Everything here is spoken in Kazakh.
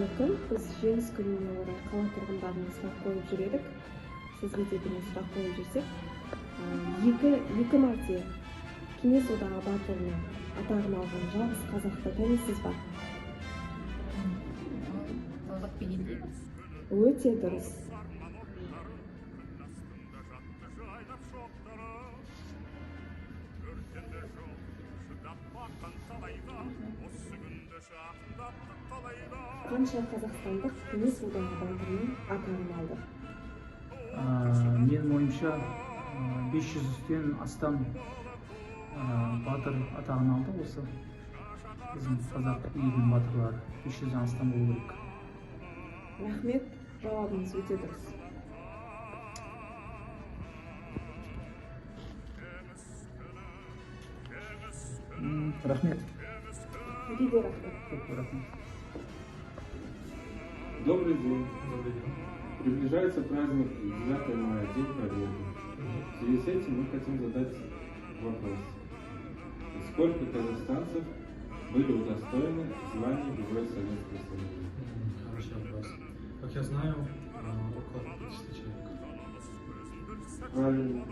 Ассалаумағалейкум. Біз Жеңіс күніне орай қала тұрғындарына сұрақ қойып жүр едік. Сізге де бүгін сұрақ қойып жүрсек, екі мәрте Кеңес Одағы Батырының атағын алған жалғыз қазақты танисыз ба? Талғат Бигелдинов. Өте дұрыс. Қанша қазақстандық Кеңес Одағы Батырының атағын алды? Менің ойымша, 500-ден астам батыр атағын алды осы біздің қазақ елінің батырлары. 500-ден астам болу керек. Рахмет, жауабыңыз өте дұрыс. Рахмет. Сізге де рахмет. Көп рахмет. Добрый день. Добрый день. Приближается праздник 9 мая, День Победы. В связи с этим мы хотим задать вопрос. Сколько казахстанцев были удостоены звания Героя Советского Союза? Хороший вопрос. Как я знаю, около 50 человек. Правильно.